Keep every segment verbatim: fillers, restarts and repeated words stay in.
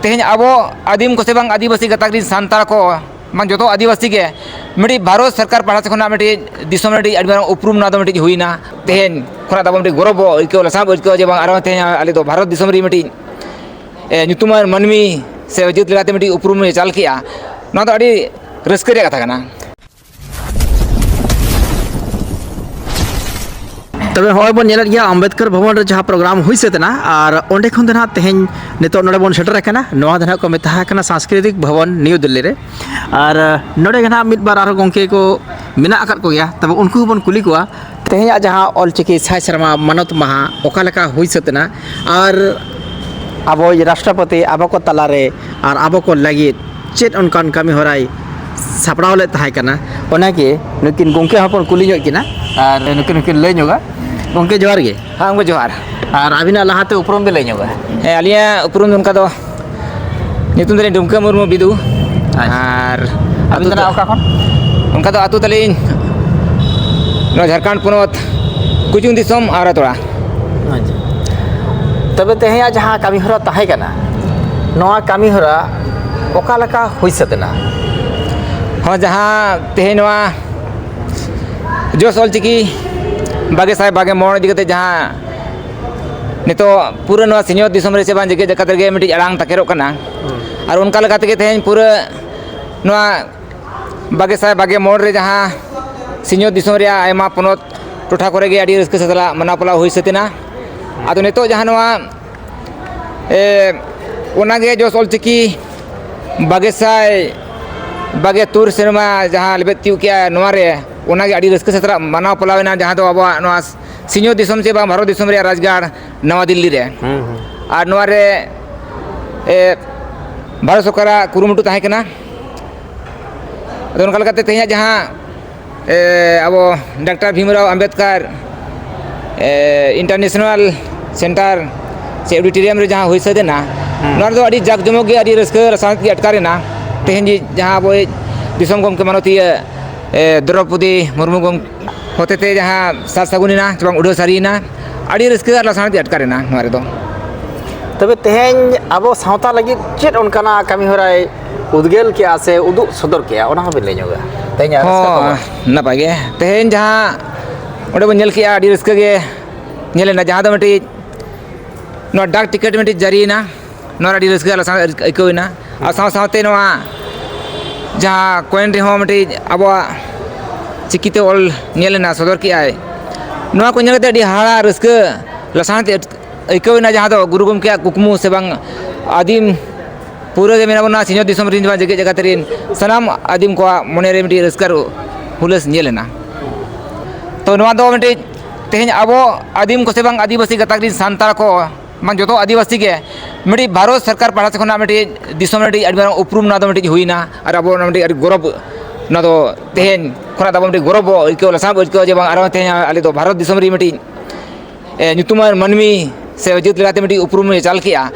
ᱛᱮᱦᱮᱧ ᱟᱵᱚ ᱟᱹᱫᱤᱢ ᱠᱚ ᱥᱮ ᱵᱟᱝ ᱟᱹᱫᱤᱵᱟᱹᱥᱤ ᱜᱟᱛᱟᱠ ᱨᱤᱱ ᱥᱟᱱᱛᱟᱲ ᱠᱚ, ᱵᱟᱝ ᱡᱚᱛᱚ ᱟᱹᱫᱤᱵᱟᱹᱥᱤ ᱜᱮ, ᱢᱤᱫᱴᱤᱡ ᱵᱷᱟᱨᱚᱛ ᱥᱚᱨᱠᱟᱨ ᱯᱟᱦᱴᱟ ᱥᱮᱫ ᱠᱷᱚᱱᱟᱜ ᱢᱤᱫᱴᱤᱡ ᱫᱤᱥᱚᱢ ᱨᱮ ᱢᱤᱫᱴᱤᱡ ᱟᱹᱰᱤ ᱢᱟᱨᱟᱝ ᱩᱯᱨᱩᱢ ᱱᱚᱣᱟ ᱫᱚ ᱢᱤᱫᱴᱤᱡ ᱦᱩᱭᱱᱟ᱾ ᱛᱮᱦᱮᱧ ᱠᱷᱚᱱᱟᱜ ᱫᱚ ᱟᱵᱚ ᱢᱤᱫᱴᱤᱡ ᱜᱚᱨᱚᱵᱚᱜ ᱟᱹᱭᱠᱟᱹᱣ, ᱞᱟᱥᱟᱲ ᱵᱚ ᱟᱹᱭᱠᱟᱹᱣᱟ ᱡᱮ ᱵᱟᱝ ᱟᱨᱦᱚᱸ ᱛᱮᱦᱮᱧ ᱟᱞᱮ ᱫᱚ ᱵᱷᱟᱨᱚᱛ ᱫᱤᱥᱚᱢ ᱨᱮ ᱢᱤᱫᱴᱤᱡ, ᱮ, ᱧᱩᱛᱩᱢᱟᱱ ᱢᱟᱹᱱᱢᱤ ᱥᱮ ᱡᱟᱹᱛ ᱞᱮᱠᱟᱛᱮ ᱢᱤᱫᱴᱤᱡ ᱩᱯᱨᱩᱢ ᱞᱮ ᱪᱟᱞ ᱠᱮᱜᱼᱟ᱾ ᱱᱚᱣᱟ ᱫᱚ ᱟᱹᱰᱤ ᱨᱟᱹᱥᱠᱟᱹ ᱨᱮᱭᱟᱜ ᱠᱟᱛᱷᱟ ᱠᱟᱱᱟ᱾ ᱛᱚᱵᱮ ᱦᱚᱸᱜᱼᱚᱭ ᱵᱚᱱ ᱧᱮᱞᱮᱫ ᱜᱮᱭᱟ ᱟᱢᱵᱮᱫᱠᱚᱨ ᱵᱷᱚᱵᱚᱱ ᱨᱮ ᱡᱟᱦᱟᱸ ᱯᱨᱳᱜᱨᱟᱢ ᱦᱩᱭ ᱥᱟᱹᱛ ᱮᱱᱟ, ᱟᱨ ᱚᱸᱰᱮ ᱠᱷᱚᱱ ᱫᱚ ᱱᱟᱦᱟᱜ ᱛᱮᱦᱮᱧ ᱱᱤᱛᱚᱜ ᱱᱚᱰᱮ ᱵᱚᱱ ᱥᱮᱴᱮᱨ ᱟᱠᱟᱱᱟ᱾ ᱱᱚᱣᱟ ᱫᱚ ᱱᱟᱦᱟᱜ ᱠᱚ ᱢᱮᱛᱟᱜ ᱠᱟᱱᱟ ᱥᱟᱝᱥᱠᱨᱤᱛᱤᱠ ᱵᱷᱚᱵᱚᱱ, ᱱᱤᱭᱩ ᱫᱤᱞᱞᱤ ᱨᱮ᱾ ᱟᱨ ᱱᱚᱰᱮ ᱜᱮ ᱱᱟᱦᱟᱜ ᱢᱤᱫ ᱵᱟᱨ ᱟᱨᱦᱚᱸ ᱜᱚᱢᱠᱮ ᱠᱚ ᱢᱮᱱᱟᱜ ᱟᱠᱟᱫ ᱠᱚᱜᱮᱭᱟ, ᱛᱚᱵᱮ ᱩᱱᱠᱩ ᱦᱚᱸᱵᱚᱱ ᱠᱩᱞᱤ ᱠᱚᱣᱟ᱾ ᱛᱮᱦᱮᱧᱟᱜ ᱡᱟᱦᱟᱸ ᱚᱞᱪᱤᱠᱤ ᱥᱟᱭ ᱥᱮᱨᱢᱟ ᱢᱟᱱᱚᱛ ᱢᱟᱦᱟ ᱚᱠᱟ ᱞᱮᱠᱟ ᱦᱩᱭ ᱥᱟᱹᱛ ᱮᱱᱟ, ᱟᱨ ᱟᱵᱚᱭᱤᱡ ᱨᱟᱥᱴᱨᱚᱯᱚᱛᱤ ᱟᱵᱚ ᱠᱚ ᱛᱟᱞᱟᱨᱮ ᱟᱨ ᱟᱵᱚ ᱠᱚ ᱞᱟᱹᱜᱤᱫ ᱪᱮᱫ ᱚᱱᱠᱟᱱ ᱠᱟᱹᱢᱤ ᱦᱚᱨᱟᱭ ᱥᱟᱯᱲᱟᱣ ᱞᱮᱫ ᱛᱟᱦᱮᱸ ᱠᱟᱱᱟ, ᱚᱱᱟᱜᱮ ᱱᱩᱠᱤᱱ ᱜᱚᱢᱠᱮ ᱦᱚᱸ ᱵᱚᱱ ᱠᱩᱞᱤ ᱧᱚᱜ ᱠᱤᱱᱟ ᱟᱨ ᱱᱩᱠᱤᱱ ᱦᱚᱸᱠᱤᱱ ᱞᱟᱹᱭ ᱧᱚᱜᱟ᱾ ᱜᱚᱢᱠᱮ ᱡᱚᱦᱟᱨ ᱜᱮ᱾ ᱦᱮᱸ ᱜᱚᱢᱠᱮ ᱡᱚᱦᱟᱨ᱾ ᱟᱨ ᱟᱹᱵᱤᱱᱟᱜ ᱞᱟᱦᱟᱛᱮ ᱩᱯᱨᱩᱢ ᱵᱤᱱ ᱞᱟᱹᱭ ᱧᱚᱜᱟ᱾ ᱦᱮᱸ, ᱟᱹᱞᱤᱧᱟᱜ ᱩᱯᱨᱩᱢ ᱫᱚ ᱚᱱᱠᱟ ᱫᱚ ᱧᱩᱛᱩᱢ ᱛᱟᱹᱞᱤᱧ ᱰᱩᱢᱠᱟᱹ ᱢᱩᱨᱢᱩ ᱵᱤᱫᱩ᱾ ᱟᱪᱪᱷᱟ᱾ ᱟᱨ ᱟᱹᱵᱤᱱ ᱟᱹᱛᱩ ᱫᱚ ᱱᱟᱜ ᱛᱟ-, ᱚᱠᱟ ᱠᱷᱚᱱ? ᱚᱱᱠᱟ ᱫᱚ ᱟᱹᱛᱩ ᱛᱟᱹᱞᱤᱧ ᱱᱚᱣᱟ ᱡᱷᱟᱲᱠᱷᱚᱸᱰ ᱯᱚᱱᱚᱛ ᱠᱩᱪᱩᱝ ᱫᱤᱥᱚᱢ ᱟᱣᱨᱟᱛᱚᱲᱟ᱾ ᱟᱪᱪᱷᱟ᱾ ᱛᱚᱵᱮ ᱛᱮᱦᱮᱧᱟᱜ ᱡᱟᱦᱟᱸ ᱠᱟᱹᱢᱤ ᱦᱚᱨᱟ ᱛᱟᱦᱮᱸ ᱠᱟᱱᱟ, ᱱᱚᱣᱟ ᱠᱟᱹᱢᱤ ᱦᱚᱨᱟ ᱚᱠᱟ ᱞᱮᱠᱟ ᱦᱩᱭ ᱥᱟᱹᱛ ᱮᱱᱟ? ᱦᱚᱸ, ᱡᱟᱦᱟᱸ ᱛᱮᱦᱮᱧ ᱱᱚᱣᱟ ᱡᱚᱥ ᱚᱞᱪᱤᱠᱤ ᱵᱟᱜᱮ ᱥᱟᱭ ᱵᱟᱜᱮ ᱢᱚᱬ ᱤᱫᱤ ᱠᱟᱛᱮ ᱡᱟᱦᱟᱸ ᱱᱤᱛᱚᱜ ᱯᱩᱨᱟᱹ ᱱᱚᱣᱟ ᱥᱤᱧᱚᱛ ᱫᱤᱥᱚᱢ ᱨᱮ ᱥᱮ ᱵᱟᱝ ᱡᱮᱜᱮᱛ ᱡᱟᱠᱟᱛ ᱨᱮᱜᱮ ᱢᱤᱫᱴᱤᱡ ᱟᱲᱟᱝ ᱛᱟᱠᱮᱨᱚᱜ ᱠᱟᱱᱟ᱾ ᱦᱩᱸ᱾ ᱟᱨ ᱚᱱᱠᱟ ᱞᱮᱠᱟ ᱛᱮᱜᱮ ᱛᱮᱦᱮᱧ ᱯᱩᱨᱟᱹ ᱱᱚᱣᱟ ᱵᱟᱜᱮ ᱥᱟᱭ ᱵᱟᱜᱮ ᱢᱚᱬ ᱨᱮ ᱡᱟᱦᱟᱸ ᱥᱤᱧᱚᱛ ᱫᱤᱥᱚᱢ ᱨᱮᱭᱟᱜ ᱟᱭᱢᱟ ᱯᱚᱱᱚᱛ ᱴᱚᱴᱷᱟ ᱠᱚᱨᱮ ᱜᱮ ᱟᱹᱰᱤ ᱨᱟᱹᱥᱠᱟᱹ ᱥᱟᱛᱞᱟᱜ ᱢᱟᱱᱟᱣ ᱯᱟᱞᱟᱣ ᱦᱩᱭ ᱥᱟᱹᱛ ᱮᱱᱟ᱾ ᱟᱫᱚ ᱱᱤᱛᱚᱜ ᱡᱟᱦᱟᱸ ᱱᱚᱣᱟ, ᱮ, ᱚᱱᱟᱜᱮ ᱡᱚᱥ ᱚᱞᱪᱤᱠᱤ ᱵᱟᱜᱮ ᱥᱟᱭ ᱵᱟᱜᱮ ᱛᱩᱨ ᱥᱮᱨᱢᱟ ᱡᱟᱦᱟᱸ ᱞᱮᱵᱮᱫ ᱛᱤᱭᱳᱜ ᱠᱮᱜᱼᱟ, ᱱᱚᱣᱟ ᱨᱮ ᱚᱱᱟᱜᱮ ᱟᱹᱰᱤ ᱨᱟᱹᱥᱠᱟᱹ ᱥᱟᱛᱞᱟᱜ ᱢᱟᱱᱟᱣ ᱯᱟᱞᱟᱣ ᱮᱱᱟ, ᱡᱟᱦᱟᱸ ᱫᱚ ᱟᱵᱚᱣᱟᱜ ᱱᱚᱣᱟ ᱥᱤᱧᱚᱛ ᱫᱤᱥᱚᱢ ᱪᱮ ᱵᱟᱝ ᱵᱷᱟᱨᱚᱛ ᱫᱤᱥᱚᱢ ᱨᱮᱭᱟᱜ ᱨᱟᱡᱽᱜᱟᱲ ᱱᱟᱣᱟ ᱫᱤᱞᱞᱤ ᱨᱮ᱾ ᱦᱩᱸ, ᱦᱩᱸ᱾ ᱟᱨ ᱱᱚᱣᱟ ᱨᱮ, ᱮ, ᱵᱷᱟᱨᱚᱛ ᱥᱚᱨᱠᱟᱨᱟᱜ ᱠᱩᱨᱩᱢᱩᱴᱩ ᱛᱟᱦᱮᱸ ᱠᱟᱱᱟ᱾ ᱟᱫᱚ ᱚᱱᱠᱟ ᱞᱮᱠᱟᱛᱮ ᱛᱮᱦᱮᱧᱟᱜ ᱡᱟᱦᱟᱸ, ᱮ, ᱟᱵᱚ ᱰᱟᱠᱛᱟᱨ ᱵᱷᱤᱢᱨᱟᱣ ᱟᱢᱵᱮᱫᱠᱟᱨ, ᱮ, ᱤᱱᱴᱟᱨᱱᱮᱥᱱᱟᱞ ᱥᱮᱱᱴᱟᱨ ᱥᱮ ᱚᱰᱤᱴᱳᱨᱤᱭᱟᱢ ᱨᱮ ᱡᱟᱦᱟᱸ ᱦᱩᱭ ᱥᱟᱹᱛ ᱮᱱᱟ, ᱦᱩᱸ᱾ ᱱᱚᱣᱟ ᱨᱮᱫᱚ ᱟᱹᱰᱤ ᱡᱟᱠ ᱡᱚᱢᱚᱠ ᱜᱮ, ᱟᱹᱰᱤ ᱨᱟᱹᱥᱠᱟᱹ ᱨᱟᱥᱟᱱ ᱜᱮ ᱟᱴᱠᱟᱨ ᱮᱱᱟ᱾ ᱛᱮᱦᱮᱧ ᱡᱟᱦᱟᱸ ᱟᱵᱚᱭᱤᱡ ᱫᱤᱥᱚᱢ ᱜᱚᱢᱠᱮ ᱢᱟᱱᱚᱛᱤᱭᱟᱹ, ᱮ, ᱫᱨᱚᱯᱚᱫᱤ ᱢᱩᱨᱢᱩ ᱜᱚᱢ-, ᱦᱚᱛᱮᱛᱮ ᱡᱟᱦᱟᱸ ᱥᱟᱨ ᱥᱟᱹᱜᱩᱱ ᱮᱱᱟ ᱥᱮ ᱵᱟᱝ ᱩᱰᱷᱟᱹᱣ ᱥᱟᱹᱨᱤᱭᱮᱱᱟ, ᱟᱹᱰᱤ ᱨᱟᱹᱥᱠᱟᱹ ᱟᱨ ᱞᱟᱥᱟᱲᱦᱮᱫ ᱜᱮ ᱟᱴᱠᱟᱨ ᱮᱱᱟ ᱱᱚᱣᱟ ᱨᱮᱫᱚ᱾ ᱛᱚᱵᱮ ᱛᱮᱦᱮᱧ ᱟᱵᱚ ᱥᱟᱶᱛᱟ ᱞᱟᱹᱜᱤᱫ ᱪᱮᱫ ᱚᱱᱠᱟᱱᱟᱜ ᱠᱟᱹᱢᱤ ᱦᱚᱨᱟᱭ ᱩᱫᱽᱜᱟᱹᱞ ᱠᱮᱜᱼᱟ ᱥᱮ ᱩᱫᱩᱜ ᱥᱚᱫᱚᱨ ᱠᱮᱜᱼᱟ, ᱚᱱᱟ ᱦᱚᱸᱵᱤᱱ ᱞᱟᱹᱭ ᱧᱚᱜᱟ? ᱛᱮᱦᱮᱧᱟᱜ ᱨᱟᱹᱥᱠᱟᱹ ᱦᱚᱸ, ᱠᱷᱚᱵᱚᱨ᱾ ᱱᱟᱯᱟᱭ ᱜᱮ᱾ ᱛᱮᱦᱮᱧ ᱡᱟᱦᱟᱸ ᱚᱸᱰᱮ ᱵᱚᱱ ᱧᱮᱞ ᱠᱮᱜᱼᱟ, ᱟᱹᱰᱤ ᱨᱟᱹᱥᱠᱟᱹ ᱜᱮ ᱧᱮᱞᱮᱱᱟ, ᱡᱟᱦᱟᱸ ᱫᱚ ᱢᱤᱫᱴᱤᱡ ᱱᱚᱣᱟ ᱰᱟᱠ ᱴᱤᱠᱤᱴ ᱢᱤᱫᱴᱤᱡ ᱡᱟᱹᱨᱤᱭᱮᱱᱟ᱾ ᱱᱚᱣᱟ ᱨᱮ ᱟᱹᱰᱤ ᱨᱟᱹᱥᱠᱟᱹ ᱞᱟᱥᱟᱲ ᱟᱹᱭᱠᱟᱹᱣ ᱮᱱᱟ᱾ ᱟᱨ ᱥᱟᱶ ᱥᱟᱶᱛᱮ ᱱᱚᱣᱟ ᱡᱟᱦᱟᱸ ᱠᱚᱭᱮᱱ ᱨᱮᱦᱚᱸ ᱢᱤᱫᱴᱤᱡ ᱟᱵᱚᱣᱟᱜ ᱪᱤᱠᱤᱛᱮ ᱚᱞ ᱧᱮᱞ ᱮᱱᱟ, ᱥᱚᱫᱚᱨ ᱠᱮᱜᱼᱟᱭ᱾ ᱱᱚᱣᱟ ᱠᱚ ᱧᱮᱞ ᱠᱟᱛᱮ ᱟᱹᱰᱤ ᱦᱟᱦᱟᱲᱟ ᱨᱟᱹᱥᱠᱟᱹ ᱞᱟᱥᱟᱲ ᱛᱮ ᱟᱹᱭᱠᱟᱹᱣ ᱮᱱᱟ, ᱡᱟᱦᱟᱸ ᱫᱚ ᱜᱩᱨᱩ ᱜᱚᱢᱠᱮᱭᱟᱜ ᱠᱩᱠᱢᱩ ᱥᱮ ᱵᱟᱝ ᱟᱹᱫᱤᱢ ᱯᱩᱨᱟᱹ ᱜᱮ ᱢᱮᱱᱟᱜ ᱵᱚᱱᱟ, ᱥᱤᱧᱚᱛ ᱫᱤᱥᱚᱢ ᱨᱮᱱ ᱵᱟᱝ ᱡᱮᱜᱮᱛ ᱡᱟᱠᱟᱛ ᱨᱮᱱ ᱥᱟᱱᱟᱢ ᱟᱹᱫᱤᱢ ᱠᱚᱣᱟᱜ ᱢᱚᱱᱮ ᱨᱮ ᱢᱤᱫᱴᱤᱡ ᱨᱟᱹᱥᱠᱟᱹ ᱟᱨ ᱦᱩᱞᱟᱹᱥ ᱧᱮᱞ ᱮᱱᱟ᱾ ᱛᱚ ᱱᱚᱣᱟ ᱫᱚ ᱢᱤᱫᱴᱤᱡ ᱛᱮᱦᱮᱧ ᱟᱵᱚ ᱟᱹᱫᱤᱢ ᱠᱚ ᱥᱮ ᱵᱟᱝ ᱟᱹᱫᱤᱵᱟᱹᱥᱤ ᱜᱟᱛᱟᱠ ᱨᱮᱱ ᱥᱟᱱᱛᱟᱲ ᱠᱚ, ᱵᱟᱝ ᱡᱚᱛᱚ ᱟᱹᱫᱤᱵᱟᱹᱥᱤ ᱜᱮ ᱢᱤᱫᱴᱤᱡ ᱵᱷᱟᱨᱚᱛ ᱥᱚᱨᱠᱟᱨ ᱯᱟᱦᱴᱟ ᱥᱮᱫ ᱠᱷᱚᱱᱟᱜ ᱢᱤᱫᱴᱤᱡ ᱫᱤᱥᱚᱢ ᱨᱮ ᱢᱤᱫᱴᱤᱡ ᱟᱹᱰᱤ ᱢᱟᱨᱟᱝ ᱩᱯᱨᱩᱢ ᱱᱚᱣᱟ ᱫᱚ ᱢᱤᱫᱴᱤᱡ ᱦᱩᱭᱱᱟ᱾ ᱟᱨ ᱟᱵᱚ ᱚᱱᱟ ᱢᱤᱫᱴᱤᱡ ᱟᱹᱰᱤ ᱜᱚᱨᱚᱵᱽ, ᱱᱚᱣᱟ ᱫᱚ ᱛᱮᱦᱮᱧ ᱠᱷᱚᱱᱟᱜ ᱫᱚ ᱟᱵᱚ ᱢᱤᱫᱴᱤᱡ ᱜᱚᱨᱚᱵᱽ ᱵᱚ ᱟᱹᱭᱠᱟᱹᱣᱟ, ᱞᱟᱥᱟᱲ ᱵᱚ ᱟᱹᱭᱠᱟᱹᱣᱟ ᱡᱮ ᱵᱟᱝ ᱟᱨᱦᱚᱸ ᱛᱮᱦᱮᱧ ᱟᱞᱮ ᱫᱚ ᱵᱷᱟᱨᱚᱛ ᱫᱤᱥᱚᱢ ᱨᱮ ᱢᱤᱫᱴᱤᱡ ᱮ, ᱧᱩᱛᱩᱢᱟᱱ ᱢᱟᱹᱱᱢᱤ ᱥᱮ ᱡᱟᱹᱛ ᱞᱮᱠᱟᱛᱮ ᱢᱤᱫᱴᱤᱡ ᱩᱯᱨᱩᱢ ᱮ ᱪᱟᱞ ᱠᱮᱜᱼᱟ,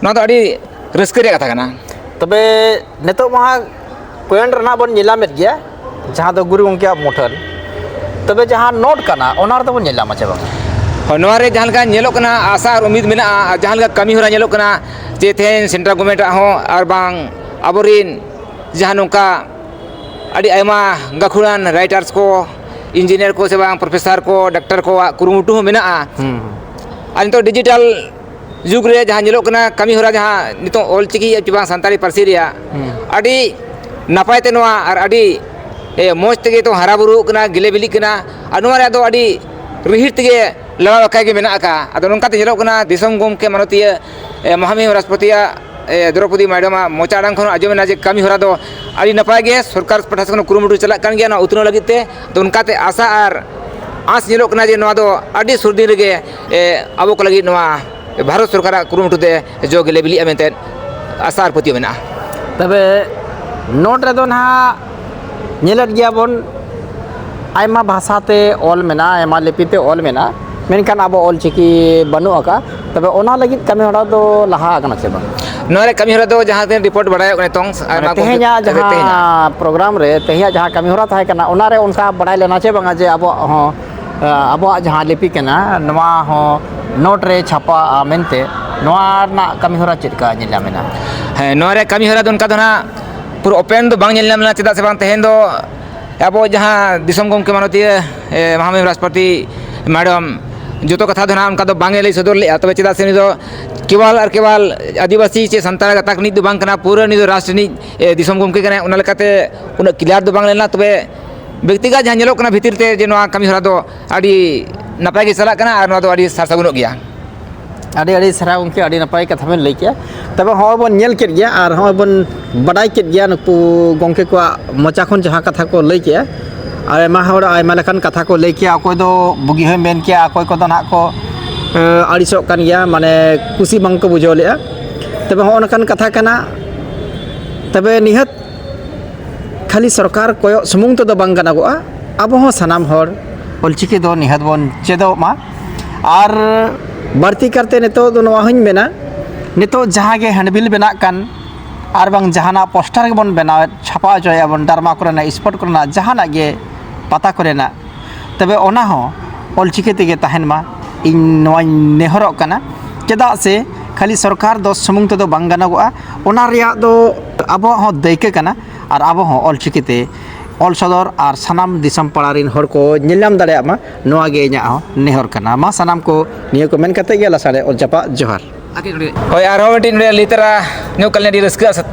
ᱱᱚᱣᱟ ᱫᱚ ᱟᱹᱰᱤ ᱨᱟᱹᱥᱠᱟᱹ ᱨᱮᱭᱟᱜ ᱠᱟᱛᱷᱟ ᱠᱟᱱᱟ᱾ ᱛᱚᱵᱮ ᱱᱤᱛᱚᱜ ᱢᱟ ᱦᱟᱸᱜ ᱠᱚᱭᱮᱱ ᱨᱮᱱᱟᱜ ᱵᱚᱱ ᱧᱮᱞᱟᱢᱮᱫ ᱜᱮᱭᱟ, ᱡᱟᱦᱟᱸ ᱫᱚ ᱜᱩᱨᱩ ᱜᱚᱢᱠᱮᱭᱟᱜ ᱢᱩᱴᱷᱟᱹᱱ᱾ ᱛᱚᱵᱮ ᱡᱟᱦᱟᱸ ᱱᱳᱴ ᱠᱟᱱᱟ, ᱚᱱᱟ ᱨᱮᱫᱚ ᱵᱚᱱ ᱧᱮᱞᱟᱢᱟ ᱪᱮ ᱵᱟᱝ? ᱦᱳᱭ, ᱱᱚᱣᱟ ᱨᱮ ᱡᱟᱦᱟᱸ ᱞᱮᱠᱟ ᱧᱮᱞᱚᱜ ᱠᱟᱱᱟ, ᱟᱥᱟ ᱟᱨ ᱩᱢᱤᱫ ᱢᱮᱱᱟᱜᱼᱟ, ᱟᱨ ᱡᱟᱦᱟᱸ ᱞᱮᱠᱟ ᱠᱟᱹᱢᱤ ᱦᱚᱨᱟ ᱧᱮᱞᱚᱜ ᱠᱟᱱᱟ, ᱡᱮ ᱛᱮᱦᱮᱧ ᱥᱮᱱᱴᱨᱟᱞ ᱜᱚᱵᱷᱚᱨᱱᱢᱮᱱᱴ ᱟᱜ ᱦᱚᱸ ᱟᱨ ᱵᱟᱝ ᱟᱵᱚᱨᱤᱱ ᱡᱟᱦᱟᱸ ᱱᱚᱝᱠᱟ ᱟᱹᱰᱤ ᱟᱭᱢᱟ ᱜᱟᱹᱠᱷᱩᱲᱟᱱ ᱨᱟᱭᱴᱟᱨᱥ ᱠᱚ, ᱤᱧᱡᱤᱱᱤᱭᱟᱨ ᱠᱚ ᱥᱮ ᱵᱟᱝ ᱯᱨᱚᱯᱷᱮᱥᱟᱨ ᱠᱚ, ᱰᱟᱠᱛᱟᱨ ᱠᱚᱣᱟᱜ ᱠᱩᱨᱩᱢᱩᱴᱩ ᱦᱚᱸ ᱢᱮᱱᱟᱜᱼᱟ᱾ ᱦᱩᱸ᱾ ᱟᱨ ᱱᱤᱛᱚᱜ ᱰᱤᱡᱤᱴᱟᱞ ᱡᱩᱜᱽ ᱨᱮ ᱡᱟᱦᱟᱸ ᱧᱮᱞᱚᱜ ᱠᱟᱱᱟ, ᱠᱟᱹᱢᱤ ᱦᱚᱨᱟ ᱡᱟᱦᱟᱸ ᱱᱤᱛᱚᱜ ᱚᱞ ᱪᱤᱠᱤ ᱪᱮ ᱵᱟᱝ ᱥᱟᱱᱛᱟᱲᱤ ᱯᱟᱹᱨᱥᱤ ᱨᱮᱭᱟᱜ ᱦᱩᱸ᱾ ᱟᱹᱰᱤ ᱱᱟᱯᱟᱭ ᱛᱮ ᱱᱚᱣᱟ ᱟᱨ ᱟᱹᱰᱤ, ᱮ, ᱢᱚᱡᱽ ᱛᱮᱜᱮ ᱛᱚ ᱦᱟᱨᱟ ᱵᱩᱨᱩᱜ ᱠᱟᱱᱟ, ᱜᱮᱞᱮ ᱵᱤᱞᱤᱜ ᱠᱟᱱᱟ᱾ ᱟᱨ ᱱᱚᱣᱟ ᱨᱮᱭᱟᱜ ᱫᱚ ᱟᱹᱰᱤ ᱨᱤᱦᱤᱴ ᱛᱮᱜᱮ ᱞᱟᱲᱟᱣ ᱟᱠᱟ ᱜᱮ ᱢᱮᱱᱟᱜ ᱟᱠᱟᱫᱼᱟ᱾ ᱟᱫᱚ ᱱᱚᱝᱠᱟᱛᱮ ᱧᱮᱞᱚᱜ ᱠᱟᱱᱟ, ᱫᱤᱥᱚᱢ ᱜᱚᱢᱠᱮ ᱢᱟᱱᱚᱛᱤᱭᱟᱹ, ᱮ, ᱢᱚᱦᱟᱢᱚᱦᱤᱢ ᱨᱟᱥᱴᱨᱚᱯᱚᱛᱤᱭᱟᱜ, ᱮ, ᱫᱨᱚᱯᱚᱫᱤ ᱢᱟᱰᱟᱢᱟᱜ ᱢᱚᱪᱟ ᱟᱲᱟᱝ ᱠᱷᱚᱱ ᱟᱸᱡᱚᱢ ᱮᱱᱟ ᱡᱮ ᱠᱟᱹᱢᱤ ᱦᱚᱨᱟ ᱫᱚ ᱟᱹᱰᱤ ᱱᱟᱯᱟᱭ ᱜᱮ ᱥᱚᱨᱠᱟᱨ ᱯᱟᱦᱴᱟ ᱥᱮᱫ ᱠᱷᱚᱱ ᱠᱩᱨᱩᱢᱩᱴᱩ ᱪᱟᱞᱟᱜ ᱠᱟᱱ ᱜᱮᱭᱟ ᱱᱚᱣᱟ ᱩᱛᱱᱟᱹᱣ ᱞᱟᱹᱜᱤᱫ ᱛᱮ᱾ ᱟᱫᱚ ᱚᱱᱠᱟᱛᱮ ᱟᱥᱟ ᱟᱨ ᱟᱸᱥ ᱧᱮᱞᱚᱜ ᱠᱟᱱᱟ ᱡᱮ ᱱᱚᱣᱟ ᱫᱚ ᱟᱹᱰᱤ ᱥᱩᱨ ᱫᱤᱱ ᱨᱮᱜᱮ, ᱮ, ᱟᱵᱚ ᱠᱚ ᱞᱟᱹᱜᱤᱫ ᱱᱚᱣᱟ ᱵᱷᱟᱨᱚᱛ ᱥᱚᱨᱠᱟᱨᱟᱜ ᱠᱩᱨᱩᱢᱩᱴᱩ ᱛᱮ ᱡᱚ ᱜᱮᱞᱮ ᱵᱤᱞᱤᱜᱼᱟ ᱢᱮᱱᱛᱮ ᱟᱥᱟ ᱟᱨ ᱯᱟᱹᱛᱭᱟᱹᱣ ᱢᱮᱱᱟᱜᱼᱟ᱾ ᱛᱚᱵᱮ ᱱᱳᱴ ᱨᱮᱫᱚ ᱱᱟᱦᱟᱜ ᱧᱮᱞᱮᱫ ᱜᱮᱭᱟ ᱵᱚᱱ, ᱟᱭᱢᱟ ᱵᱷᱟᱥᱟ ᱛᱮ ᱚᱞ ᱢᱮᱱᱟᱜᱼᱟ, ᱟᱭᱢᱟ ᱞᱤᱯᱤ ᱛᱮ ᱚᱞ ᱢᱮᱱᱟᱜᱼᱟ, ᱢᱮᱱᱠᱷᱟᱱ ᱟᱵᱚ ᱚᱞ ᱪᱤᱠᱤ ᱵᱟᱹᱱᱩᱜ ᱟᱠᱟᱫᱼᱟ᱾ ᱛᱚᱵᱮ ᱚᱱᱟ ᱞᱟᱹᱜᱤᱫ ᱠᱟᱹᱢᱤ ᱦᱚᱨᱟ ᱫᱚ ᱞᱟᱦᱟ ᱟᱠᱟᱱᱟ ᱪᱮ ᱵᱟᱝ? ᱱᱚᱣᱟ ᱨᱮ ᱠᱟᱹᱢᱤ ᱦᱚᱨᱟ ᱫᱚ ᱡᱟᱦᱟᱸ ᱛᱤᱱᱟᱹᱜ ᱨᱤᱯᱳᱨᱴ ᱵᱟᱲᱟᱭᱚᱜ ᱠᱟᱱᱟ ᱱᱤᱛᱚᱝ, ᱢᱟᱱᱮ ᱟᱭᱢᱟ ᱠᱚ ᱛᱮᱦᱮᱧᱟᱜ ᱦᱳᱭ, ᱛᱮᱦᱮᱧᱟᱜ᱾ ᱡᱟᱦᱟᱸ ᱯᱨᱳᱜᱨᱟᱢ ᱨᱮ, ᱛᱮᱦᱮᱧᱟᱜ ᱡᱟᱦᱟᱸ ᱠᱟᱹᱢᱤ ᱦᱚᱨᱟ ᱛᱟᱦᱮᱸ ᱠᱟᱱᱟ, ᱚᱱᱟ ᱨᱮ ᱚᱱᱠᱟ ᱵᱟᱲᱟᱭ ᱞᱮᱱᱟ ᱪᱮ ᱵᱟᱝᱟ ᱡᱮ ᱟᱵᱚᱣᱟᱜ ᱦᱚᱸ, ᱟᱵᱚᱣᱟᱜ ᱡᱟᱦᱟᱸ ᱞᱤᱯᱤ ᱠᱟᱱᱟ, ᱱᱚᱣᱟ ᱦᱚᱸ ᱱᱳᱴ ᱨᱮ ᱪᱷᱟᱯᱟᱜᱼᱟ ᱢᱮᱱᱛᱮ? ᱱᱚᱣᱟ ᱨᱮᱱᱟᱜ ᱠᱟᱹᱢᱤ ᱦᱚᱨᱟ ᱪᱮᱫ ᱞᱮᱠᱟ ᱧᱮᱞ ᱧᱟᱢ ᱮᱱᱟ? ᱦᱮᱸ, ᱱᱚᱣᱟ ᱨᱮᱭᱟᱜ ᱠᱟᱹᱢᱤ ᱦᱚᱨᱟ ᱫᱚ ᱚᱱᱠᱟ ᱫᱚ ᱱᱟᱦᱟᱜ ᱯᱩᱨᱟᱹ ᱳᱯᱮᱱ ᱫᱚ ᱵᱟᱝ ᱧᱮᱞ ᱧᱟᱢ ᱞᱮᱱᱟ, ᱪᱮᱫᱟᱜ ᱥᱮ ᱵᱟᱝ ᱛᱮᱦᱮᱧ ᱫᱚ ᱟᱵᱚ ᱡᱟᱦᱟᱸ ᱫᱤᱥᱚᱢ ᱜᱚᱢᱠᱮ ᱢᱟᱱᱚᱛᱤᱭᱟᱹ, ᱮ, ᱢᱟᱦᱟᱢᱩᱦᱤᱢ ᱨᱟᱥᱴᱨᱚᱯᱚᱛᱤ ᱢᱮᱰᱟᱢ ᱡᱚᱛᱚ ᱠᱟᱛᱷᱟ ᱫᱚ ᱱᱟᱦᱟᱜ ᱚᱱᱠᱟ ᱫᱚ ᱵᱟᱝ ᱮ ᱞᱟᱹᱭ ᱥᱚᱫᱚᱨ ᱞᱮᱫᱼᱟ᱾ ᱛᱚᱵᱮ ᱪᱮᱫᱟᱜ ᱥᱮ ᱩᱱᱤ ᱫᱚ ᱠᱮᱵᱚᱞ ᱟᱨ ᱠᱮᱵᱚᱞ ᱟᱹᱫᱤᱵᱟᱹᱥᱤ ᱪᱮ ᱥᱟᱱᱛᱟᱲ ᱜᱟᱛᱟᱠ ᱨᱤᱱᱤᱡ ᱫᱚ ᱵᱟᱝ ᱠᱟᱱᱟ, ᱯᱩᱨᱟᱹ ᱩᱱᱤ ᱫᱚ ᱨᱟᱥᱴᱨ ᱨᱤᱱᱤᱡ, ᱮ, ᱫᱤᱥᱚᱢ ᱜᱚᱢᱠᱮ ᱠᱟᱱᱟᱭ᱾ ᱚᱱᱟ ᱞᱮᱠᱟᱛᱮ ᱩᱱᱟᱹᱜ ᱠᱞᱤᱭᱟᱨ ᱫᱚ ᱵᱟᱝ ᱞᱮᱱᱟ᱾ ᱛᱚᱵᱮ ᱵᱮᱠᱛᱤᱜᱚᱛ ᱡᱟᱦᱟᱸ ᱧᱮᱞᱚᱜ ᱠᱟᱱᱟ ᱵᱷᱤᱛᱤᱨ ᱛᱮ, ᱡᱮ ᱱᱚᱣᱟ ᱠᱟᱹᱢᱤ ᱦᱚᱨᱟ ᱫᱚ ᱟᱹᱰᱤ ᱱᱟᱯᱟᱭ ᱜᱮ ᱪᱟᱞᱟᱜ ᱠᱟᱱᱟ ᱟᱨ ᱱᱚᱣᱟ ᱫᱚ ᱟᱹᱰᱤ ᱥᱟᱨ ᱥᱟᱹᱜᱩᱱᱚᱜ ᱜᱮᱭᱟ᱾ ᱟᱹᱰᱤ ᱟᱹᱰᱤ ᱥᱟᱨᱦᱟᱣ ᱜᱚᱢᱠᱮ, ᱟᱹᱰᱤ ᱱᱟᱯᱟᱭ ᱠᱟᱛᱷᱟ ᱵᱮᱱ ᱞᱟᱹᱭ ᱠᱮᱜᱼᱟ᱾ ᱛᱚᱵᱮ ᱦᱚᱸᱜᱼᱚᱭ ᱵᱚᱱ ᱧᱮᱞ ᱠᱮᱫ ᱜᱮᱭᱟ ᱟᱨ ᱦᱚᱸᱜᱼᱚᱭ ᱵᱚᱱ ᱵᱟᱰᱟᱭ ᱠᱮᱫ ᱜᱮᱭᱟ ᱱᱩᱠᱩ ᱜᱚᱢᱠᱮ ᱠᱚᱣᱟᱜ ᱢᱚᱪᱟ ᱠᱷᱚᱱ ᱡᱟᱦᱟᱸ ᱠᱟᱛᱷᱟ ᱠᱚ ᱞᱟᱹᱭ ᱠᱮᱜᱼᱟ᱾ ᱟᱭᱢᱟ ᱦᱚᱲ ᱟᱭᱢᱟ ᱞᱮᱠᱟᱱ ᱠᱟᱛᱷᱟ ᱠᱚ ᱞᱟᱹᱭ ᱠᱮᱜᱼᱟ, ᱚᱠᱚᱭ ᱫᱚ ᱵᱩᱜᱤ ᱦᱚᱸᱭ ᱢᱮᱱ ᱠᱮᱜᱼᱟ, ᱚᱠᱚᱭ ᱠᱚᱫᱚ ᱱᱟᱦᱟᱜ ᱠᱚ, ᱮ, ᱟᱹᱲᱤᱥᱚᱜ ᱠᱟᱱ ᱜᱮᱭᱟ, ᱢᱟᱱᱮ ᱠᱩᱥᱤ ᱵᱟᱝ ᱠᱚ ᱵᱩᱡᱷᱟᱹᱣ ᱞᱮᱜᱼᱟ᱾ ᱛᱚᱵᱮ ᱦᱚᱸᱜᱼᱚ ᱱᱚᱝᱠᱟᱱ ᱠᱟᱛᱷᱟ ᱠᱟᱱᱟ᱾ ᱛᱚᱵᱮ ᱱᱤᱦᱟᱹᱛ ᱠᱷᱟᱹᱞᱤ ᱥᱚᱨᱠᱟᱨ ᱠᱚᱭᱚᱜ ᱥᱩᱢᱩᱝ ᱛᱮᱫᱚ ᱵᱟᱝ ᱜᱟᱱᱚᱜᱚᱜᱼᱟ᱾ ᱟᱵᱚ ᱦᱚᱸ ᱥᱟᱱᱟᱢ ᱦᱚᱲ ᱚᱞᱪᱤᱠᱤ ᱫᱚ ᱱᱤᱦᱟᱹᱛ ᱵᱚᱱ ᱪᱮᱫᱚᱜ ᱢᱟ᱾ ᱟᱨ ᱵᱟᱹᱲᱛᱤ ᱠᱟᱨᱛᱮ ᱱᱤᱛᱚᱜ ᱫᱚ ᱱᱚᱣᱟ ᱦᱚᱸᱧ ᱢᱮᱱᱟ, ᱱᱤᱛᱚᱜ ᱡᱟᱦᱟᱸ ᱜᱮ ᱦᱮᱱᱰᱵᱤᱞ ᱵᱮᱱᱟᱜ ᱠᱟᱱ ᱟᱨ ᱵᱟᱝ ᱡᱟᱦᱟᱱᱟᱜ ᱯᱳᱥᱴᱟᱨ ᱜᱮᱵᱚᱱ ᱵᱮᱱᱟᱣᱮᱫ, ᱪᱷᱟᱯᱟ ᱦᱚᱪᱚᱭᱮᱫᱼᱟ ᱵᱚᱱ, ᱰᱨᱟᱢᱟ ᱠᱚᱨᱮᱱᱟᱜ, ᱥᱯᱳᱨᱴ ᱠᱚᱨᱮᱱᱟᱜ, ᱡᱟᱦᱟᱱᱟᱜ ᱜᱮ ᱯᱟᱛᱟ ᱠᱚᱨᱮᱱᱟᱜ, ᱛᱚᱵᱮ ᱚᱱᱟ ᱦᱚᱸ ᱚᱞᱪᱤᱠᱤ ᱛᱮᱜᱮ ᱛᱟᱦᱮᱱ ᱢᱟ, ᱤᱧ ᱱᱚᱣᱟᱧ ᱱᱮᱦᱚᱨᱚᱜ ᱠᱟᱱᱟ᱾ ᱪᱮᱫᱟᱜ ᱥᱮ ᱠᱷᱟᱹᱞᱤ ᱥᱚᱨᱠᱟᱨ ᱫᱚ ᱥᱩᱢᱩᱝ ᱛᱮᱫᱚ ᱵᱟᱝ ᱜᱟᱱᱚᱜᱚᱜᱼᱟ, ᱚᱱᱟ ᱨᱮᱭᱟᱜ ᱫᱚ ᱟᱵᱚᱣᱟᱜ ᱦᱚᱸ ᱫᱟᱹᱭᱠᱟᱹ ᱠᱟᱱᱟ᱾ ᱟᱨ ᱟᱵᱚ ᱦᱚᱸ ᱚᱞᱪᱤᱠᱤ ᱛᱮ ᱚᱞ ᱥᱚᱫᱚᱨ ᱟᱨ ᱥᱟᱱᱟᱢ ᱫᱤᱥᱚᱢ ᱯᱟᱲᱟ ᱨᱤᱱ ᱦᱚᱲ ᱠᱚ ᱧᱮᱞ ᱧᱟᱢ ᱫᱟᱲᱮᱭᱟᱜ ᱢᱟ, ᱱᱚᱣᱟ ᱜᱮ ᱤᱧᱟᱹᱜ ᱦᱚᱸ ᱱᱮᱦᱚᱨ ᱠᱟᱱᱟ᱾ ᱢᱟ ᱥᱟᱱᱟᱢ ᱠᱚ ᱱᱤᱭᱟᱹ ᱠᱚ ᱢᱮᱱ ᱠᱟᱛᱮ ᱜᱮ ᱞᱟᱥᱟᱲᱦᱮᱫ ᱚᱞ ᱪᱟᱯᱟᱫ᱾ ᱡᱚᱦᱟᱨ᱾ ᱦᱳᱭ, ᱟᱨᱦᱚᱸ ᱢᱤᱫᱴᱤᱡ ᱱᱚᱰᱮ ᱞᱟᱹᱭ ᱛᱟᱨᱟ ᱧᱚᱜ ᱠᱟᱞᱤᱧ ᱟᱹᱰᱤ ᱨᱟᱹᱥᱠᱟᱹ ᱟᱥᱟ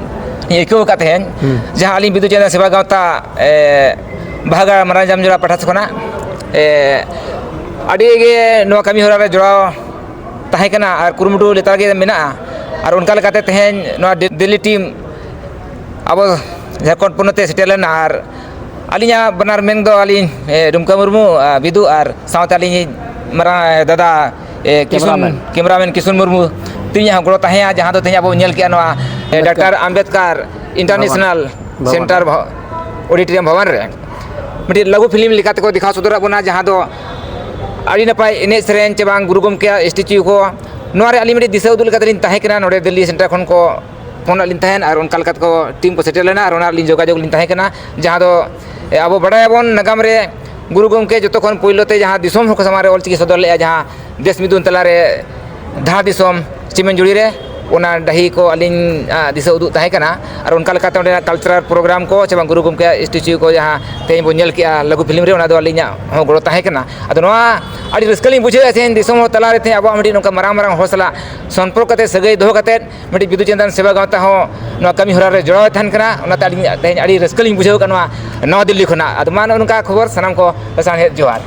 ᱤᱧ ᱟᱹᱭᱠᱟᱹᱣ ᱟᱠᱟᱫ ᱛᱟᱦᱮᱸᱫ, ᱦᱩᱸ᱾ ᱡᱟᱦᱟᱸ ᱟᱹᱞᱤᱧ ᱵᱤᱫᱩ ᱪᱟᱸᱫᱟᱱ ᱥᱮᱵᱟ ᱜᱟᱶᱛᱟ, ᱮ, ᱵᱟᱦᱟᱜᱟᱲ ᱢᱟᱨᱟᱝ ᱡᱟᱢᱡᱚᱲᱟ ᱯᱟᱦᱴᱟ ᱥᱮᱫ ᱠᱷᱚᱱᱟᱜ, ᱮ, ᱟᱹᱰᱤ ᱜᱮ ᱱᱚᱣᱟ ᱠᱟᱹᱢᱤ ᱦᱚᱨᱟ ᱨᱮ ᱡᱚᱲᱟᱣ ᱛᱟᱦᱮᱸ ᱠᱟᱱᱟ ᱟᱨ ᱠᱩᱨᱩᱢᱩᱴᱩ ᱞᱮᱛᱟᱲ ᱜᱮ ᱢᱮᱱᱟᱜᱼᱟ᱾ ᱟᱨ ᱚᱱᱠᱟ ᱞᱮᱠᱟᱛᱮ ᱛᱮᱦᱮᱧ ᱱᱚᱣᱟ ᱫᱤ-, ᱫᱤᱞᱞᱤ ᱴᱤᱢ ᱟᱵᱚ ᱡᱷᱟᱲᱠᱷᱚᱸᱰ ᱯᱚᱱᱚᱛ ᱮ ᱥᱮᱴᱮᱨ ᱞᱮᱱᱟ᱾ ᱟᱨ ᱟᱹᱞᱤᱧᱟᱜ ᱵᱟᱱᱟᱨ ᱢᱮᱱ ᱫᱚ ᱟᱹᱞᱤᱧ, ᱮ, ᱰᱩᱢᱠᱟ ᱢᱩᱨᱢᱩ, ᱟᱨ ᱵᱤᱫᱩ, ᱟᱨ ᱥᱟᱶᱛᱮ ᱟᱹᱞᱤᱧ ᱢᱟᱨᱟᱝ, ᱮ, ᱫᱟᱫᱟ, ᱮ, ᱠᱤᱥᱩᱱ, ᱠᱮᱢᱮᱨᱟᱢᱮᱱ᱾ ᱠᱮᱢᱮᱨᱟᱢᱮᱱ ᱠᱤᱥᱩᱱ ᱢᱩᱨᱢᱩ ᱛᱤᱧᱟᱹᱜ ᱦᱚᱸ ᱜᱚᱲᱚ ᱛᱟᱦᱮᱸᱭᱟ, ᱡᱟᱦᱟᱸ ᱫᱚ ᱛᱮᱦᱮᱧ ᱟᱵᱚ ᱵᱚᱱ ᱧᱮᱞ ᱠᱮᱜᱼᱟ ᱱᱚᱣᱟ, ᱮ, ᱟᱢᱵᱮᱫᱠᱟᱨ᱾ ᱰᱟᱠᱛᱟᱨ ᱟᱢᱵᱮᱫᱠᱟᱨ ᱤᱱᱴᱟᱨᱱᱮᱥᱱᱟᱞ ᱵᱷᱚᱵᱚᱱ᱾ ᱥᱮᱱᱴᱟᱨ ᱵᱷᱚ-, ᱚᱰᱤᱴᱳᱨᱤᱭᱟᱢ ᱵᱷᱚᱵᱚᱱ ᱨᱮ ᱢᱤᱫᱴᱤᱡ ᱞᱟᱹᱜᱩ ᱯᱷᱤᱞᱢ ᱞᱮᱠᱟ ᱛᱮᱠᱚ ᱫᱮᱠᱷᱟᱣ ᱥᱚᱫᱚᱨᱟᱜ ᱵᱚᱱᱟ, ᱡᱟᱦᱟᱸ ᱫᱚ ᱟᱹᱰᱤ ᱱᱟᱯᱟᱭ ᱮᱱᱮᱡ ᱥᱮᱨᱮᱧ ᱪᱮ ᱵᱟᱝ ᱜᱩᱨᱩ ᱜᱚᱢᱠᱮᱭᱟᱜ ᱥᱴᱮᱪᱩ ᱠᱚ, ᱱᱚᱣᱟ ᱨᱮ ᱟᱹᱞᱤᱧ ᱢᱤᱫᱴᱤᱡ ᱫᱤᱥᱟᱹ ᱩᱫᱩᱜ ᱞᱮᱠᱟ ᱛᱮᱞᱤᱧ ᱛᱟᱦᱮᱸ ᱠᱟᱱᱟ᱾ ᱱᱚᱰᱮ ᱫᱤᱞᱞᱤ ᱥᱮᱱᱴᱟᱨ ᱠᱷᱚᱱ ᱠᱚ ᱯᱷᱳᱱ ᱟᱫ ᱞᱤᱧ ᱛᱟᱦᱮᱸᱫ ᱟᱨ ᱚᱱᱠᱟ ᱞᱮᱠᱟ ᱛᱮᱠᱚ ᱴᱤᱢ ᱠᱚ ᱥᱮᱴᱮᱨ ᱞᱮᱱᱟ ᱟᱨ ᱚᱱᱟ ᱨᱮᱞᱤᱧ ᱡᱳᱜᱟᱡᱳᱜᱽ ᱞᱤᱧ ᱛᱟᱦᱮᱸ ᱠᱟᱱᱟ, ᱡᱟᱦᱟᱸ ᱫᱚ, ᱮ, ᱟᱵᱚ ᱵᱟᱰᱟᱭᱟᱵᱚᱱ ᱱᱟᱜᱟᱢ ᱨᱮ ᱜᱩᱨᱩ ᱜᱚᱢᱠᱮ ᱡᱚᱛᱚ ᱠᱷᱚᱱ ᱯᱳᱭᱞᱳ ᱛᱮ ᱡᱟᱦᱟᱸ ᱫᱤᱥᱚᱢ ᱦᱚᱲ ᱠᱚ ᱥᱟᱢᱟᱝ ᱨᱮ ᱚᱞᱪᱤᱠᱤ ᱥᱚᱫᱚᱨ ᱞᱮᱫᱼᱟ, ᱡᱟᱦᱟᱸ ᱫᱮᱥ ᱢᱤᱫᱩᱱ ᱛᱟᱞᱟᱨᱮ ᱫᱷᱟᱲ ᱫᱤᱥᱚᱢ ᱪᱤᱢᱮᱱ ᱡᱩᱲᱤ ᱨᱮ ᱚᱱᱟ ᱰᱟᱹᱦᱤ ᱠᱚ ᱟᱹᱞᱤᱧ ᱫᱤᱥᱟᱹ ᱩᱫᱩᱜ ᱛᱟᱦᱮᱸ ᱠᱟᱱᱟ᱾ ᱟᱨ ᱚᱱᱠᱟ ᱞᱮᱠᱟᱛᱮ ᱚᱸᱰᱮᱱᱟᱜ ᱠᱟᱞᱪᱟᱨᱟᱞ ᱯᱨᱳᱜᱨᱟᱢ ᱠᱚ ᱪᱮ ᱵᱟᱝ ᱜᱩᱨᱩ ᱜᱚᱢᱠᱮᱭᱟᱜ ᱥᱴᱮᱪᱩ ᱠᱚ ᱡᱟᱦᱟᱸ ᱛᱮᱦᱮᱧ ᱵᱚᱱ ᱧᱮᱞ ᱠᱮᱜᱼᱟ ᱞᱟᱹᱜᱩ ᱯᱷᱤᱞᱢ ᱨᱮ, ᱚᱱᱟ ᱫᱚ ᱟᱹᱞᱤᱧᱟᱜ ᱦᱚᱸ ᱜᱚᱲᱚ ᱛᱟᱦᱮᱸ ᱠᱟᱱᱟ᱾ ᱟᱫᱚ ᱱᱚᱣᱟ ᱟᱹᱰᱤ ᱨᱟᱹᱥᱠᱟᱹ ᱞᱤᱧ ᱵᱩᱡᱷᱟᱹᱣᱮᱫᱼᱟ ᱛᱮᱦᱮᱧ ᱫᱤᱥᱚᱢ ᱦᱚᱲ ᱛᱟᱞᱟᱨᱮ ᱛᱮᱦᱮᱧ ᱟᱵᱚᱣᱟᱜ ᱢᱤᱫᱴᱤᱡ ᱱᱚᱝᱠᱟ ᱢᱟᱨᱟᱝ ᱢᱟᱨᱟᱝ ᱦᱚᱲ ᱥᱟᱞᱟᱜ ᱥᱚᱢᱯᱚᱨᱠᱚ ᱠᱟᱛᱮ ᱥᱟᱹᱜᱟᱹᱭ ᱫᱚᱦᱚ ᱠᱟᱛᱮ ᱢᱤᱫᱴᱤᱡ ᱵᱤᱫᱩ ᱪᱟᱸᱫᱟᱱ ᱥᱮᱵᱟ ᱜᱟᱶᱛᱟ ᱦᱚᱸ ᱱᱚᱣᱟ ᱠᱟᱹᱢᱤ ᱦᱚᱨᱟ ᱨᱮ ᱡᱚᱲᱟᱣ ᱮ ᱛᱟᱦᱮᱱ ᱠᱟᱱᱟ᱾ ᱚᱱᱟᱛᱮ ᱟᱹᱞᱤᱧ ᱛᱮᱦᱮᱧ ᱟᱹᱰᱤ ᱨᱟᱹᱥᱠᱟᱹ ᱞᱤᱧ ᱵᱩᱡᱷᱟᱹᱣ ᱠᱟᱜ ᱱᱚᱣᱟ ᱱᱟᱣᱟ ᱫᱤᱞᱞᱤ ᱠᱷᱚᱱᱟᱜ᱾ ᱟᱫᱚ ᱢᱟ ᱱᱚᱜᱼᱚ ᱱᱚᱝᱠᱟ ᱠᱷᱚᱵᱚᱨ ᱥᱟᱱᱟᱢ ᱠᱚ ᱥᱟᱶᱦᱮᱫ ᱡᱚᱦᱟᱨ᱾